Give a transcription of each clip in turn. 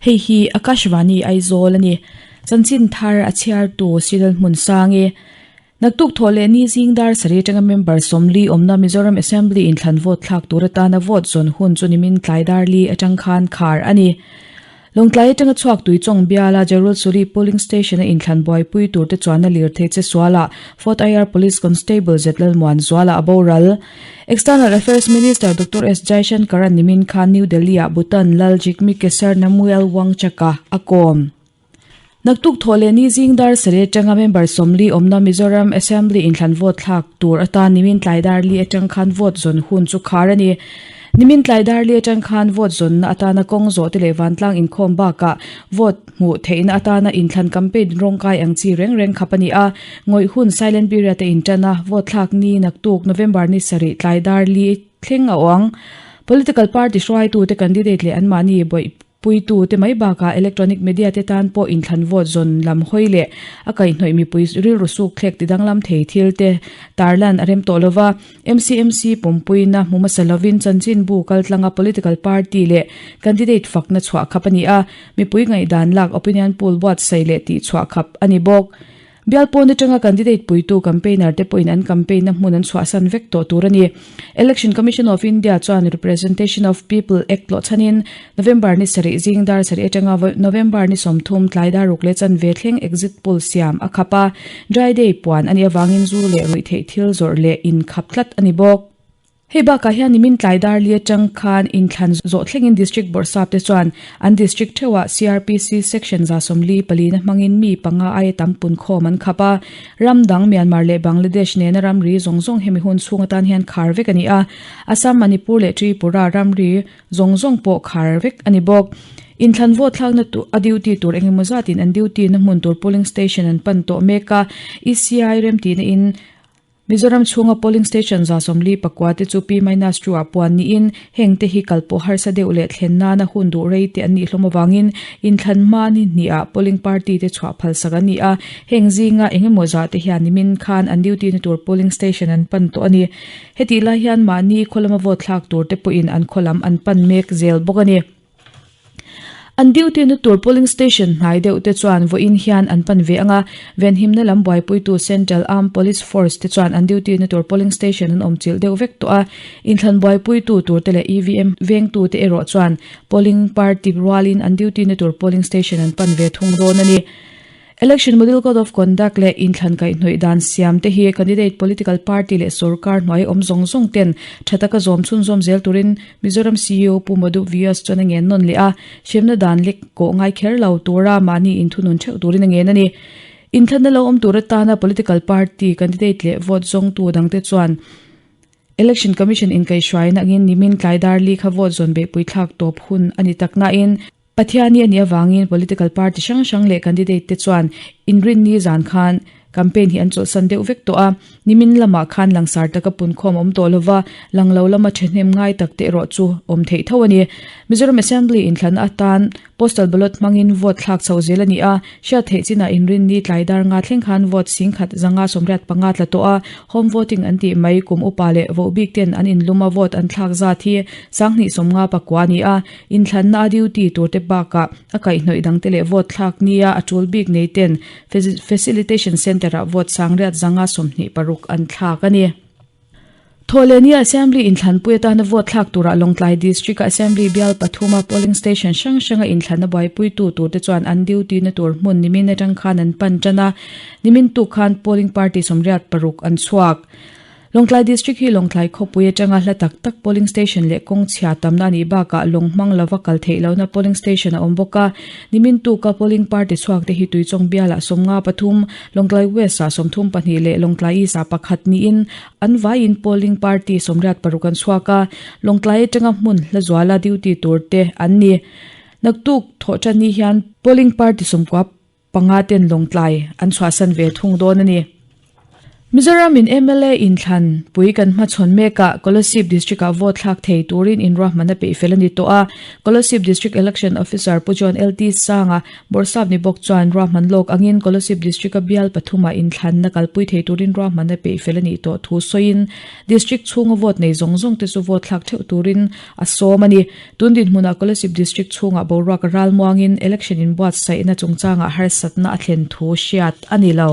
Hei hi Akashvani Aizawl a ni. Chanchin thar a chhiartu Cyril Hmunsangi. Naktuk thawh leh ni zing dar sarih atanga member sawmli awmna Mizoram Assembly inthlan vote thlak tur atana vote zawn hun chu nimin tlai dar li atang khan khar a ni. Lawngtlai atanga chhuak Tuichawng biala Jerul Suri Polling Station a inthlan buaipui tur te chuan a lirthei che sualah Fort IR Police Constable Zetlalmuan Zuala a boral. External Affairs Minister Doctor S Jaishankar a nimin khan New Delhi-ah Bhutan Lal Jigme Khesar Namgyal Wangchuck-a a kawm. Naktuk thawh leh ni zing dar sarih atanga member sawmli awmna Mizoram Assembly inthlan vote thlak tur atan nimin tlai dar li atang khan vote zawn hun chu khar a ni. Nimin tlai dar li atang khan vote zawnna atana kawng zawh te leh vantlang inkhawm bakah vote hmuh theihna atana inthlan campaign rawngkai ang chi reng reng khap a ni a. Ngawih hun silent period a intan a, vote thlak ni naktuk November ni sarih tlai dar li thleng a awng. Political party hruaitute candidate leh anmahni bawih Puitu te mai bakah electronic media te tan pawh inthlan vote zawn lam hawi leh a kaihhnawih mipui rilru suk thlek ti danglam thei thil te tarlan a rem tawh lova. MCMC pawmpuina hmu hmasa lovin chanchinbu kaltlanga political party leh candidate fakna chhuah khap a ni a, mipui ngaihdan lak opinion poll buatsaih leh tihchhuah khap a ni bawk. Bial pawn atanga candidate puitu campaigner te pawhin an campaign na hmun an chhuahsan vek tawh tur a ni. Election Commission of India chuan Representation of People Act tlawh chhanin November ni sarih zing dar sarih atanga November ni 30 tlai dar ruk leh chanve thleng exit poll siam a khap a. Dry day puan a nih avangin zu leh ruihtheih thil zawrh leh inkhap tlat a ni bawk. Hei bakah hian nimin tlai dar li atang khan inthlan zawh thlengin District Bawrhsap te chuan an District theuhah CRPC Section 44 na hmangin mi panga aia tam punkhawm an khap a. Ram dang Myanmar leh Bangladesh nena ramri zawng zawng hemi hun chhung atan hian khar vek a ni a. Assam, Manipur leh Tripura ramri zawng zawng pawh khar vek a ni bawk. Inthlan vote thlakna a duty tur engemaw zatin an duty na hmun tur polling station an pan tawh mek a. ECI remtihna in Mizoram chhunga polling station 74 te chu P minus two ah puan niin heng te hi kal pawh harsa deuh leh thlen nana hun duh rei te an nih hlawm avangin inthlan hma ni hnih ah polling party te chhuah phal sak an ni a, heng zinga eng emaw zah te hian nimin khan an duty na tur polling station an pan tawh a ni. Hetih lai hian mahni khaw lama vote thlak tur te pawhin an khaw lam an pan mek zel bawk a ni. An duty na tur polling station hnai deuh te chuan vawiin hian an pan ve ang a, venhimna lam buaipuitu Central Armed Police Force te chuan an duty na tur polling station an awm chilh deuh vek tawh a, inthlan buaipuitu tur te leh EVM vengtu te erawh chuan polling party rualin an duty na tur polling station an pan ve thung dawn a ni. Election Model Code of Conduct leh inthlan kaihhnawih dan siam te hi candidate political party leh sorkar hnuai awm zawng zawng ten tha taka zawm chhunzawm zel turin Mizoram CEO Pu Madhu Vyas chuan a ngen nawn leh a, hremna dan lek kawh ngai kher lo tura mahni inthunun theuh turin a ngen a ni. Inthlanna lo awm tur atana political party candidate leh vote zawngtu dangte chuan Election Commission inkaihhruaina angin nimin tlai dar li kha vote zawn beihpui thlak tawp hun a ni tak nain, Pathiani a nih avangin political party hrang hrang leh candidate te chuan inrinni zan khan campaign hi an chawlhsan deuh vek tawh a. Nimin lamah khan langsar taka punkhawm a awm tawh lova, lang lo lama thahnem ngai tak te erawh chu awm theih tho a ni. Mizoram Assembly inthlanna atan postal ballot hmangin vote thlak chhoh zel a ni a, hriat theih chinah inrinni tlai dar nga thleng khan vote singkhat 585 tla tawh a, home voting an tih mai kum upa leh vohbik ten an inlum a vote an thlak zat hi 2959 a ni a. Inthlanna a duty tur te bakah a kaihhnawih dangte leh vote thlak nia a tul bik nei ten Facilitation Centre-ah vote sangriat 126 an thlak a ni. Thawhlehnia Assembly inthlanpui atana vote thlak turah Lawngtlai District-a Assembly bial pathuma polling station hrang hranga inthlanna buaipuitu turte chuan an duty na tur hmun nimin atang khan an pan tan a, nimin tuk khan polling party 86 an chhuak. Lawngtlai District hi Lawngtlai khawpui atanga hla tak tak polling station leh kawng chhia tamna a nih bakah lawng hmang lova kal theih lohna polling station a awm bawk a. Nimin tuka polling party chhuak te hi Tuichawng bialah 53, Lawngtlai West ah 32 leh Lawngtlai East ah pakhat niin an vaiin polling party 86 an chhuak a. Lawngtlai atanga hmun hla zuala duty tur te an ni. Naktuk thawhtanni hian polling party 95 ten Lawngtlai an chhuahsan ve thung dawn a ni. Mizoram in mla inthlan pui kan hmachhawn mek ah Kolasib District ah vote thlak thei turin inruahman a peih fel a ni tawh a. Kolasib District Election Officer Pu John LT Sanga Bawrhsap ni bawk chuan ruahman lawk angin Kolasib District a bial pathumah inthlanna kalpui thei turin ruahman a peih fel a nih tawh thu sawiin District chhunga vote nei zawng zawng te chu vote thlak theuh turin a sawm a ni. Tun dinhmunah Kolasib District chhungah boruak a ral muangin election inbuatsaihna chungchangah harsatna a thlen thu hriat a ni lo.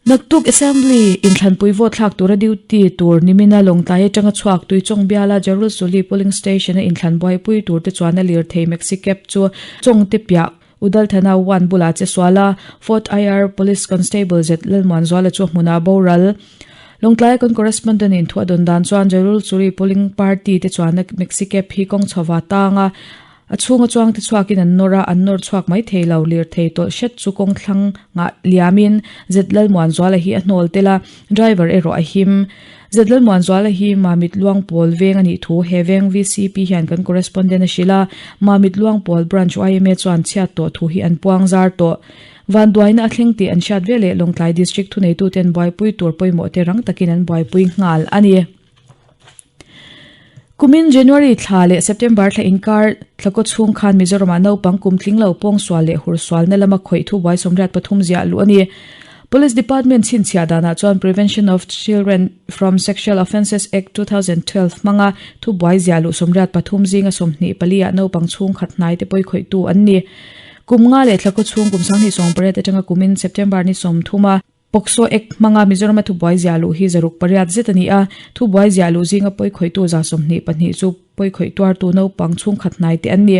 Naktuk Assembly inthlanpui vote thlak tura duty tur nimina Lawngtlai atanga chhuak Tuichawng biala Jarul Suli polling station a inthlan buaipui tur te chuan a lirthei Maxi Cab chu Chawngte piah Udalthana one bulah che sual a, Fort IR Police Constable Z Lalmuanzuala chu a hmunah boral. Lawngtlaia kan correspondent in thu a dawn dan chuan Jarul Suri polling party te chuan a Maxi Cab hi kawng chhova tang a, A chhunga chuangte chhuakin an nawr a, an nawr chhuak mai thei lo. Lirthei tawlh hret chu kawng thlang ngah liamin Zetlalmuanzuala hi a hnawl tel a, driver erawh a him. Zetlalmuanzuala hi Mamit Luangpawl veng a nih thu he veng VCP hian kan correspondent a hrilh a, Mamit Luangpawl Branch yma chuan chhiat tawh thu hi an puang zar tawh. Vanduaina a thleng tih an hriat veleh Lawngtlai District thuneituten buaipui tur pawimawh te rang takin an buaipui nghal a ni. Kumin January thla leh September thla inkar thlakaw chhung khan Mizoramah naupang kum tling lo pawngsual leh hursualna lama khawih thubuai 83 ziah luh a ni. Police Department chhinchhiah danah chuan Prevention of Children from Sexual Offences Act 2012 hmanga thubuai ziah luh 83 zinga 24 ah naupang chhungkhat hnaite pawi khawihtu an ni. Kum nga leh thlakaw chhung kum 2008 atanga kumin September ni 30 a POCSO Act hmanga Mizorama thubuai ziah luh hi 608 zet a ni a, thubuai ziah luh zinga pawikhawihtu 22 chu pawikhawih tuartu naupang chhungkhat hnai te an ni.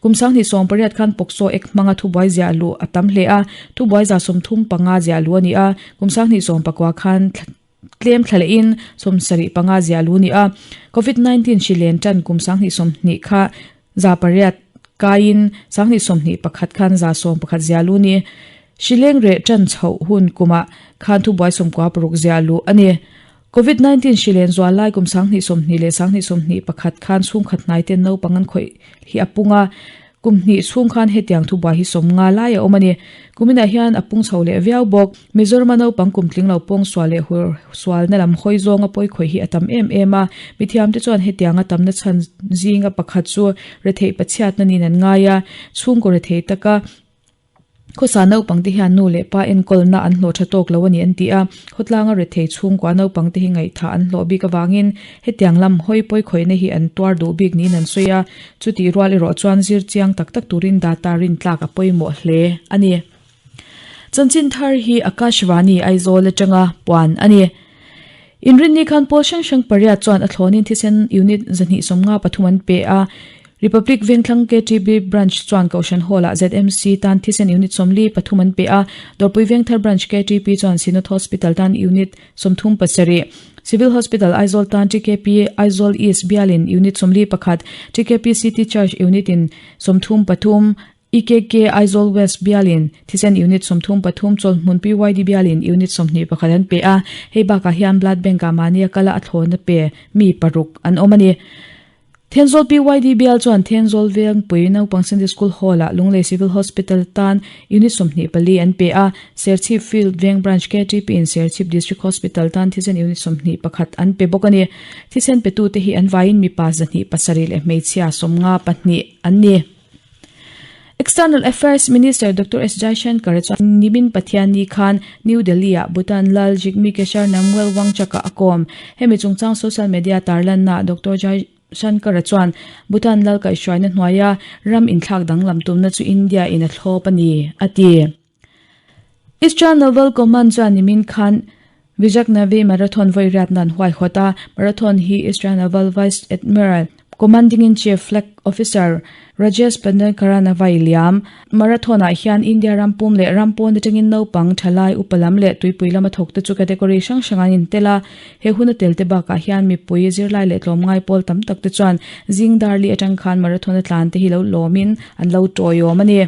Kum 2018 khan POCSO Act hmanga thubuai ziah luh a tam hle a, thubuai 35 ziah luh a ni a, kum 2019 khan tlem thla lehin 75 ziah luh a ni a. Covid 19 hri len tan kum 2020 kha 800 kaiin 2021 khan 11 ziah luh a ni. Hrileng reh tan chhoh hun kumah khan thubuai 96 ziah luh a ni. Covid 19 hrilen zual lai kum 2020 leh 2021 khan chhungkhat hnai ten naupang an khawih hi a pung a, kum hnih chhung khan hetiang thubuai hi 50 lai a awm a ni. Kuminah hian a pung chho leh viau bawk. Mizorama naupang kum tling lo pawng sual leh hur sualna lam hawi zawnga pawi khawih hi a tam em em a, mithiamte chuan hetianga tamna chhan zinga pakhat chu retheih pachhiatna niin an ngai a, chhungkaw rethei taka Khawsa naupangte hian nu leh pa enkawlna an hlawh tha tawk lo a ni an ti a, khawtlanga rethei chhungkua naupangte hi ngaihthah an hlawh bik avangin hetiang lam hawi pawi khawihna hi an tuar duh bik niin an sawi a, chutih rual erawh chuan zir chiang tak tak turin data rintlak a pawimawh hle a ni. Chanchin thar hi Akashvani Aizawl atanga puan a ni. Inrinni khan pawl hrang hrang pariat chuan a thlawnin thisen unit 253 an pe a. Republic Vengthlang KTB Branch chuan Kohhran Hall-ah ZMC tan thisen unit 43 an pe a. Dawrpui Vengthar Branch KTP chuan Synod Hospital tan unit 37, Civil Hospital Aizawl tan TKP Aizawl East bialin unit 41, TKP City Church unit in 33, EKK Aizawl West bialin thisen unit 33 Chawlhmun PYD bialin unit 21 an pe a, hei bakah hian Blood Bank-ah mahni a kala a thlawna pe mi paruk an awm a ni. Thenzawl PYD bial chuan Thenzawl Vengpui Naupang Sunday School Hall-ah Lunglei Civil Hospital tan unit 24 an pe a, Serchhip Field Veng Branch KTP in Serchhip District Hospital tan thisen unit 21 an pe bawk a ni. Thisen petute hi an vaiin mipa 207 leh hmeichhia 54 an ni. External Affairs Minister Doctor S Jaishankar chuan nimin Pathianni khan New Delhi-ah Bhutan Lal Jigme Khesar Namgyal Wangchuck-a a kawm. Hemi chungchang social media tarlannaah Doctor Jaishankar-a chuan Bhutan Lal kaihhruaina hnuaia ram inthlak danglam tumna chu India-in a thlawp a ni, a ti. Eastern Naval Command chuan nimin khan Vizag Navy Marathon vawi riatna an huaihawt a, marathon hi Eastern Naval Vice Admiral, Commanding-in-Chief Flag Officer Rajesh Pandankaran a vai liam. Marathon-ah hian India ram pum leh ram pawn atangin naupang, thalai, upa lam leh tuipui lama thawkte chu category hrang hrang an intel a. He huna telte bakah hian mipui, zirlai leh tlawmngai pawl tam tak te chuan zing darli atang khan marathon a tlan te hi lo lawmin an lo tawiawm a ni.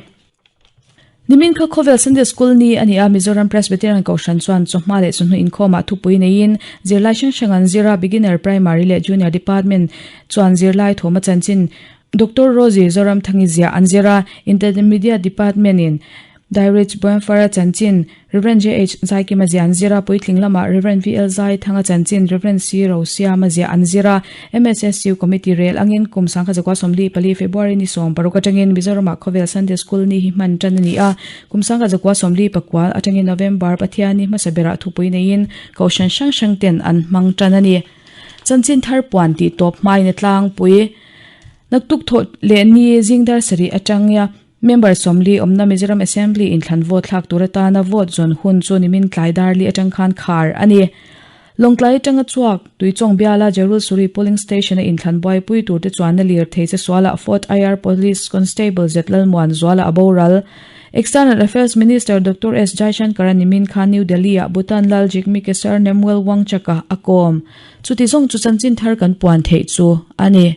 Nimin kha khawvel Sunday School ni a ni a, Mizoram Presbyterian Kohhran chuan chawhma leh chawhnu inkhawmah thupui neiin zirlai hrang hrang an zir a, Beginner, Primary leh Junior Department chuan zirlai thawma chanchin Doctor Rosie Zoramthangi ziah an zir a, Intermediate Department in. Dairidge Buanfara chanchin, Rev. JH Zaikima ziah an zir a, puitling lamah Rev. VL Zaithanga chanchin, Rev. C Rosiama ziah an zir a. MSSU Committee rel angin kum 1944 February ni 16 atangin Mizoramah khawvel Sunday School ni hi hman tan a ni a. Kum 1949 atangin November Pathian ni hmasa berah thupui neiin Kohhran hrang hrang ten an hmang tan a ni. Chanchin thar puan tih tawp hmain a tlangpui. Naktuk thawh leh ni zingdar sarih atanga Member 40 awmna Mizoram Assembly inthlan vote thlak tur atana vote zawn hun chu nimin tlai darli atang khan khar a ni. Lawngtlai atanga chhuak Tuichawng biala Jerul Suri Polling Station a inthlan buaipui turte chuan a lirthei che sualah Fort IR Police Constable Zet Lalmuan Zuala a boral. External Affairs Minister Doctor S Jaishankar a nimin khan New Delhi-ah Bhutan Lal Jigme Khesar Nemwel Wangchuk-a a kawm. Chuti zawng chu chanchin thar kan puan theih chu a ni.